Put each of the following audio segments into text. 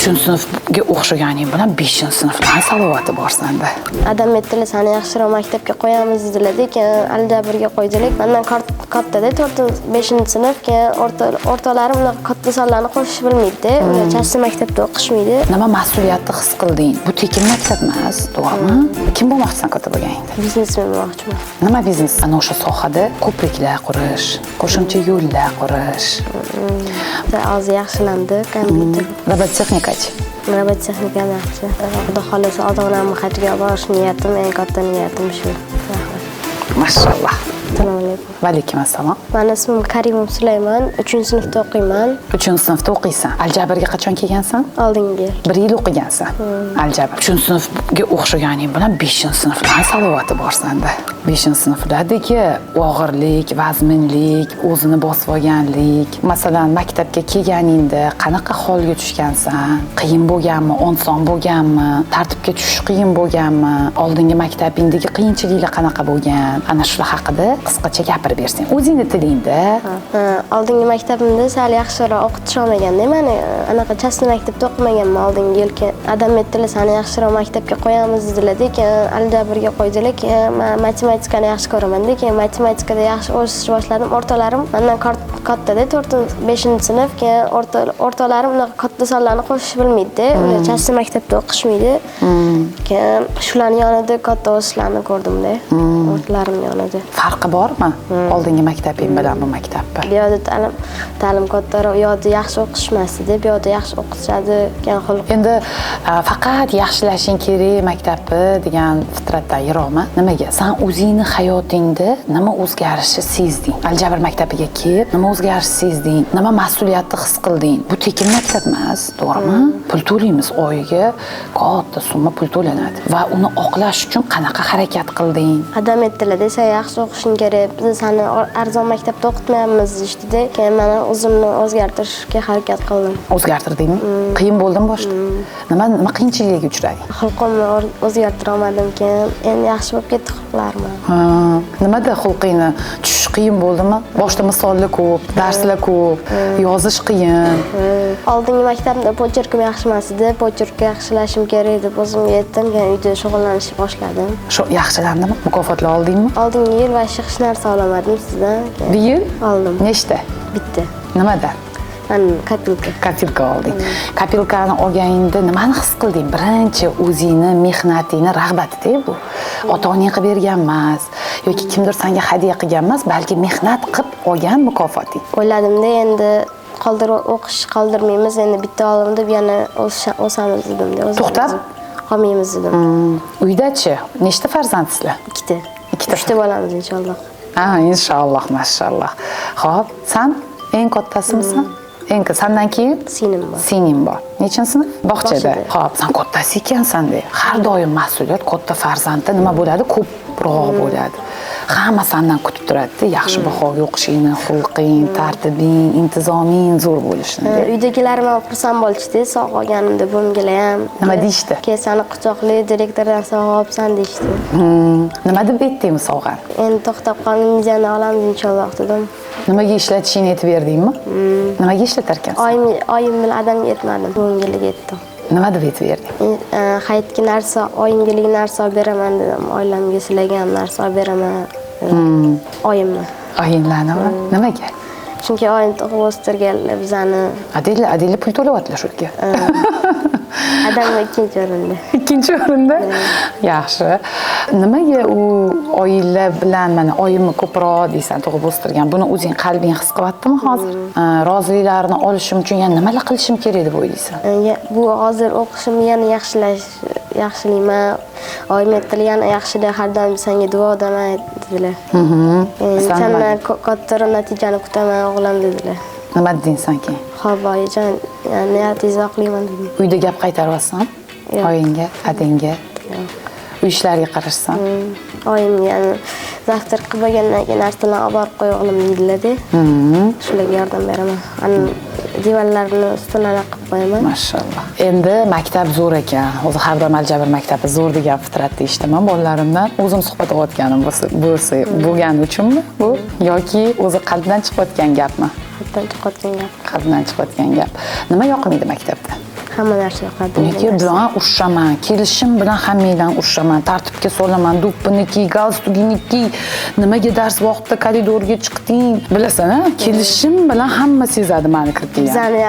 Uchinchi sinfga o'xshaganing bilan beshinchi sinfdan salovati bor sanda. Adam aytdilar, sani yaxshiroq maktabga qo'yamiz dedilar, keyin aljabrga qo'ydilar. Mandan kattada to'rtinchi, beshinchi sinf, keyin o'rtoqlarim unaqa katta sonlarni qo'shishni bilmaydi. Ular частный maktabda o'qishmaydi. Nima mas'uliyatni his qilding? Bu tekin maktab emas, to'g'rimi? Kim bo'lmoqchisan katta bo'lganingda? Biznesmen bo'lmoqchiman. Nima biznes? Ana o'sha sohada ko'priklar qurish, qo'shimcha yo'llar qurish. Hozir yaxshilandi kompyuter. Robotexnikachi? Robotexnika ham yaxshi. Xudo xohlasa, ota onamni hajga olib borish niyatim, eng katta niyatim shu. Rahmat. Mashalloh. Assalomu alaykum. Va alaykum assalom. Mani ismim Karimov Sulaymon, uchinchi sinfda o'qiyman. Uchinchi sinfda o'qiysan. Aljabrga qachon kelgansan? Oldingi yil. Bir yil o'qigansan. Aljabr. Uchinchi sinfga o'xshaganing bilan beshinchi sinfdan salovati bor sanda. Beshinchi sinflardagi og'irlik, vazminlik, o'zini bosib olganlik. Masalan, maktabga kelganingda qanaqa holga tushgansan? Qiyin bo'lganmi, oson bo'lganmi? Tartibga tushish qiyin bo'lganmi? Oldingi maktabingdagi qiyinchiliklar qanaqa bo'lgan? Ana shular haqida qisqacha gapirib bersang. O'zingni tilingda. Ha, oldingi maktabimda sal yaxshiroq o'qitisholmaganda mani, anaqa частный maktabda o'qimaganman oldingi yil. Keyin adam aytdilar, sani yaxshiroq maktabga qo'yamiz dedilar, keyin aljabrga qo'ydilar. Keyin man matematikani yaxshi ko'ramanda, keyin matematikada yaxshi o'sishni boshladim. O'rtoqlarim mandan kattada to'rtinchi, beshinchi sinf, keyin o'rtoqlarim unaqa katta sonlarni qo'shishni bilmaydi. Ular частный maktabda o'qishmaydi. Keyin shularni yonida katta o'sishlarni ko'rdimda, o'rtoqlarim yonida. Farqi bormi oldingi maktabing bilan bu maktabni? Bu yoqda ta'lim kattaroq, u yoqda yaxshi o'qishmasdi, bu yoqda yaxshi o'qitishadi. Keyin xulq Endi faqat yaxshilashing kerak maktabni degan fitratdan yiroqman. Nimaga? San o'zingni hayotingda nima o'zgarishni sezding? Aljabr maktabiga kelib, nima o'zgarish sezding? Nima mas'uliyatni his qilding? Bu tekin maktab emas, to'g'rimi? Pul to'laymiz, oyiga katta summa pul to'lanadi va uni oqlash uchun qanaqa harakat qilding? Adam aytdilar, sen yaxshi o'qishing kerak, biz seni arzon maktabda o'qitmayapmiz deyishdida. Keyin mana o'zimni o'zgartirishga harakat qildim. O'zgartirdingmi? Qiyin bo'ldimi boshida? Nima qiyinchiliklarga uchrading? Xulqimni o'zgartira olmadim, keyin endi yaxshi bo'lib ketdi xulqlarim. Ha, nimada xulqingni tushish qiyin bo'ldimi? Boshida misollar ko'p, darslar ko'p, yozish qiyin. Oldingi maktabda почерк im yaxshi emas edi, почерк yaxshilashim kerak deb o'zimga aytdim, keyin uyda shug'ullanishni boshladim. Shu yaxshilandimi? Mukofotlar oldingmi? Oldingi yil вообще hech narsa olmadim sizdan. Bu yil Oldim. Nechta? Bitta. Nimada? Man копилка. Копилка olding. Копилка ni olganingda nimani his qilding? Birinchi o'zingni mehnatingni rag'batida bu. Ota-onang qilib bergan emas yoki kimdir senga hadya qilgan emas, balki mehnat qilib olgan mukofoting. O'yladimda, endi qoldirib o'qish qoldirmaymiz, endi bitta oldim deb yana o'samiz dedimda. O'zimiz To'xtab? Qolmaymiz dedim. Uydachi nechta farzandsizlar? Ikkita. Ikkita. Uchta bolamiz, inshaalloh. Ha, inshaalloh, mashalloh. Xo'p, san eng kattasimisan? Eng sandan keyin? Singlim bor. Singling bor. Nechinchi sinf? Bog'chada. Bog'chada. Xo'p, san kattasi ekansan de. Har doim mas'uliyat katta farzandda nima bo'ladi? Ko'proq bo'ladi. Hamma sandan kutib turadi-da, yaxshi bahoga o'qishingni, xulqing, tartibing, intizoming zo'r bo'lishini. Uydagilarim ham xursand bo'lishdi, sovg'a olganimda buvimgalar ham. Nima deyishdi? Keyin seni quchoqlay, direktordan sovg'a olibsan deyishdi. Nima deb aytding sovg'ani? Endi to'xtab qolmaymiz, yana olamiz inshaalloh dedim. Nimaga ishlatishingni aytib berdingmi? Nimaga ishlatar ekansan? Oyim bilan adamga aytmadim, buvimgalarga aytdim. Nima deb aytib berding? Hayitga narsa, oyimga narsa olib beraman dedim. Oilamga, sizlarga ham narsa olib beraman dedim. Oyimni. Oyinglarnimi? Nimaga? Chunki oyim tug'ib o'stirganlar bizani. Adillar, adillar pul to'layaptilar shu yerga. Adam ikkinchi o'rinda. Ikkinchi o'rinda. Yaxshi. Nimaga u oyinglar bilan, mana oyimni ko'proq deysan, tug'ib o'stirgan. Buni o'zing qalbing his qilyaptimi hozir? Roziliklarini olishim uchun yana nimalar qilishim kerak deb o'ylaysan? Bu hozir o'qishimni yana yaxshilayman. Oyim aytdilar, yana yaxshila, har doim senga duodaman dedilar. San Sendan nima kattaroq natijani kutaman, o'g'lim dedilar. Nima deding san keyin? Xo'p, oyijon, niyatingizni oqlayman dedim. Uyda gap qaytaryapsan? Yo'q. Oyingga, adangga? Yo'q. Uy ishlariga qarashsan? Oyim yana завтрак qilib bo'lgandan keyin narsalarni olib borib qo'y o'g'lim deydilar-da. Shularga yordam beraman. Ana divanlarni ustini qilib qo'yaman. Mashalloh. Endi maktab zo'r ekan. O'zi har doim aljabr maktabi zo'r degan fitratda eshitaman bolalarimdan. O'zim suhbat olayotganim bo'lsa bo'lgani uchunmi bu yoki o'zi qalbdan chiqayotgan gapmi? Qalbdan chiqayotgan gap. Qalbdan chiqayotgan gap. Nima yoqmaydi maktabda? Hamma narsa yoqadi. Nega bilan urushaman, kelishim bilan hammangdan urushaman, tartibga solaman, do'ppini kiy, galstukingni kiy, nimaga dars vaqtida koridorga chiqding, bilasan a? Kelishim bilan hamma sezadi mani kirib kelganimni. Bizani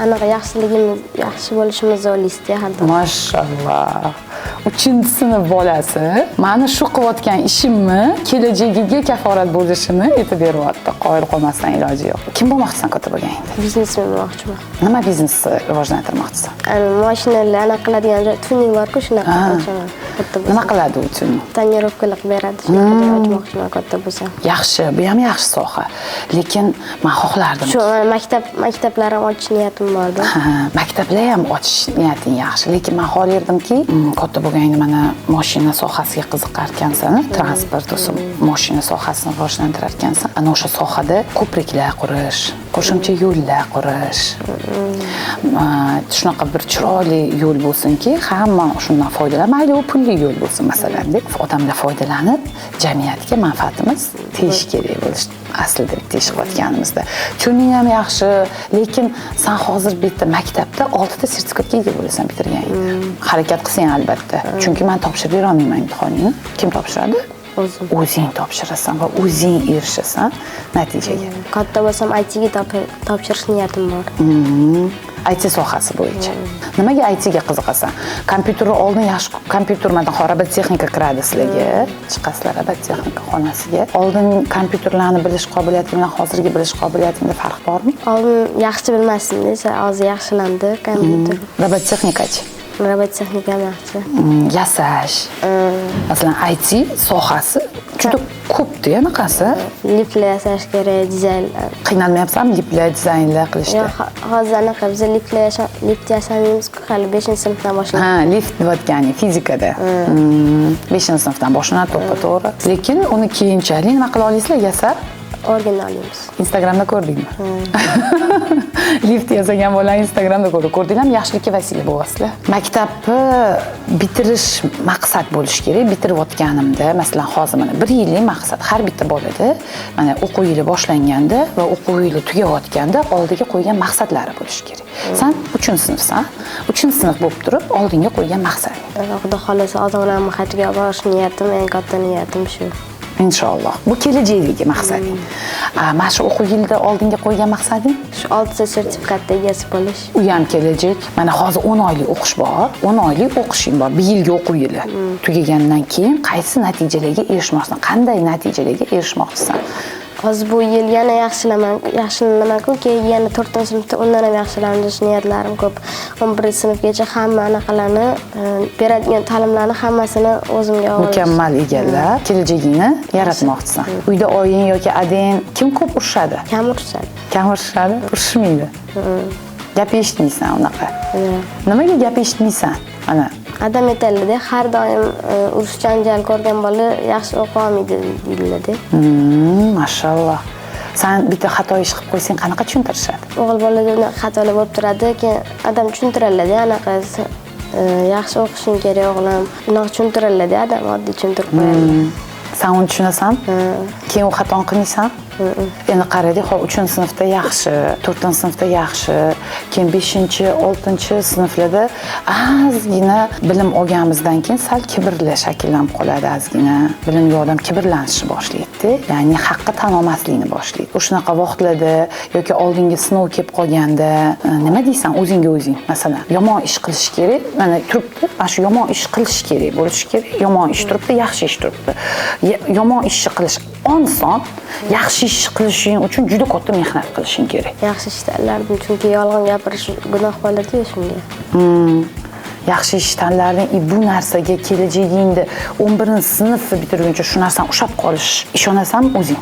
anaqa yaxshiligimiz, yaxshi bo'lishimizni o'ylaysizda har doim. Mashalloh. Uchinchi sinf bolasi mani shu qilayotgan ishimni kelajagiga kaforat bo'lishini aytib beryapti. Qoyil qolmasdan iloji yo'q. Kim bo'lmoqchisan katta bo'lganingda? Biznesmen bo'lmoqchiman. Nima biznesni rivojlantirmoqchisan? Ana mashinalar anaqa qiladigan joy, tuning bor-ku, shunaqa ochaman. Katta bo'lsam. Nima qiladi u tuning? Tonirovkalar qilib beradi, shunaqa joy ochmoqchiman katta bo'lsam. Yaxshi, bu ham yaxshi soha. Lekin men xohlardim. Shu maktablar ham ochish niyatim bordi. Ha, maktablar ham ochish niyating yaxshi, lekin men xohlardimki, katta bo'lganingda mana mashina sohasiga qiziqar ekansan, transport o'zi mashina sohasini rivojlantirar ekansan. Ana o'sha sohada ko'priklar qurish, qo'shimcha yo'llar qurish, shunaqa bir chiroyli yo'l bo'lsinki, hamma shundan foydalanadi. Mayli, u pulli yo'l bo'lsin masalan, deb odamlar foydalanib, jamiyatga manfaatimiz tegishi kerak bo'lishi aslida bitta ish qilayotganimizda. Tuning ham yaxshi, lekin san hozir bitta maktabda 6 ta sertifikatga ega bo'lasan bitirganingda. Harakat qilsang albatta. Chunki men topshirib bera olmayman imtihoningni. Kim topshiradi? O'zim. O'zing topshirasan va o'zing erishasan natijaga. Katta bo'lsam IT ga topshirish niyatim bor. IT sohasi bo'yicha. Nimaga IT ga qiziqasan? Kompyuterni oldin yaxshi kompyuter, mana robototexnika kiradi sizlarga. Chiqasizlar robototexnika xonasiga. Oldin kompyuterlarni bilish qobiliyati bilan hozirgi bilish qobiliyatingda farq bormi? Oldin yaxshi bilmasdim, desa, hozir yaxshilandi kompyuter. Robototexnikachi? Robototexnika ham yaxshi. Yasash. Masalan, IT sohasi juda ko'pda anaqasi. Liftlar yasash kerak, dizayn. Qiynalmayapsanmi liftlar, dizaynlar qilishda? Yo'q, hozir anaqa biz lift yasamaymiz-ku, hali 5-sinfdan boshlanadi. Ha, lift deyotgani fizikada. 5-sinfdan boshlanadi, to'ppa-to'g'ri. Lekin uni keyinchalik nima qila olasizlar? Yasab o'rgana olamiz. Instagramda ko'rdingmi? Lift yasagan bolani Instagramda ko'rdik. Ko'rdinglarmi? Yaxshilikka vasila bo'lyapsizlar. Maktabni bitirish maqsad bo'lishi kerak. Bitirayotganimda, masalan, hozir mana 1 yillik maqsad har bitta bolada, mana o'quv yili boshlanganda va o'quv yili tugayotganda oldiga qo'ygan maqsadlari bo'lishi kerak. San 3-sinfsan. 3-sinf bo'lib turib, oldinga qo'ygan maqsading. Xudo xolasa ota-onamni hajga olib borish niyatim, eng katta niyatim shu. Inshaalloh. Bu kelajakdagi maqsading. Mana shu o'quv yilida oldinga qo'ygan maqsading? Shu 6 ta sertifikatda egasi bo'lish. U ham kelajak. Mana hozir 10 oylik o'qish bor. 10 oylik o'qishing bor. Bir yilgi o'quv yili. Tugagandan keyin qaysi natijalarga erishmoqchisan? Qanday natijalarga erishmoqchisan? Hozir bu yil yana yaxshilanaman-ku, keyin yana 4-sinfda undan ham yaxshilanish niyatlarim ko'p. 11-sinfgacha hamma anaqalarni, beradigan ta'limlarni hammasini o'zimga olish. Mukammal egallab, kelajagingni yaratmoqchisan. Uyda oying yoki adang kim ko'p urishadi? Kam urishadi. Kam urishadi? Urishmaydi. Gap eshitmaysan unaqa. Nimaga gap eshitmaysan? Ana. Adam aytadilar, har doim urush janjal ko'rgan bola yaxshi o'qiy olmaydi deydilar-da. Mashalloh. San bitta xato ish qilib qo'ysang qanaqa tushuntirishadi? O'g'il bolada unaqa xatolar bo'lib turadi, keyin adam tushuntiradilar-da, anaqa yaxshi o'qishing kerak o'g'lim. Unaqa tushuntiradilar-da, adam oddiy tushuntirib qo'yadi. San uni tushunasan? Keyin u xatoni qilmaysan? Endi qaradik, hop, 3-sinfda yaxshi, 4-sinfda yaxshi, keyin 5-, 6-sinflarda ozgina bilim olganimizdan keyin sal kibrlar shakllanib qoladi ozgina. Bilimli odam kibrlanishni boshlaydi, ya'ni haqqa tan olmaslikni boshlaydi. O'shanaqa vaqtlarda yoki oldinga sinov kelib qolganda, nima deysan o'zingga o'zing? Masalan, yomon ish qilish kerak, mana turibdi, mana shu yomon ish qilish kerak, bo'lishi kerak, yomon ish turibdi, yaxshi ish turibdi. Yomon ishni qilish oson, yaxshi ish qilishing uchun juda katta mehnat qilishing kerak. Yaxshi ish tanlardim, chunki yolg'on gapirish gunoh bo'ladi-yu shunga. Yaxshi ish tanlarding, bu narsaga kelajagingda 11-sinfni bitirguncha shu narsani ushlab qolish ishonasanmi o'zing?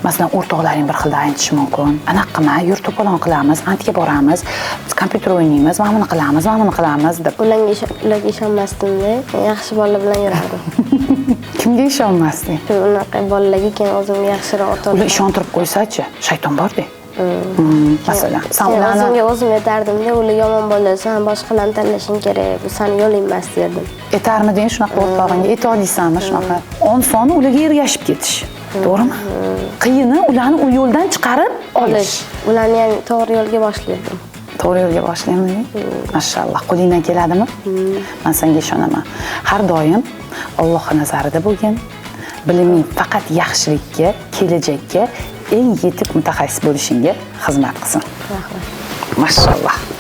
Masalan, o'rtoqlaring bir xilda aytishi mumkin. Anaqa qilma, yur to'polon qilamiz, antga boramiz, kompyuter o'ynaymiz, mana buni qilamiz, mana buni qilamiz deb. Ularga ishonmasdim-da, yaxshi bolalar bilan yurardim. Kimga ishonmasding? Shu unaqa bolalarga keyin o'zimga yaxshiroq o'rtoq. Ular ishontirib qo'ysa-chi, shayton bor-da. Masalan, san Keyin ularni o'zimga o'zim aytardimda, ular yomon bola, san boshqalarni tanlashing kerak, bu sani yo'ling emas derdim. Aytarmiding shunaqa o'rtog'ingga? Ayta olasanmi shunaqa? Osoni ularga ergashib ketish. To'g'rimi? Qiyini ularni u yo'ldan chiqarib olish. Ularni ham to'g'ri yo'lga boshlardim. To'g'ri yo'lga boshlaymi? Mashalloh. Qo'lingdan keladimi? Man senga ishonaman. Har doim Alloh nazarida bo'lgin. Biliming faqat yaxshilikka, kelajakka, eng yetuk mutaxassis bo'lishingga xizmat qilsin. Rahmat. Mashalloh.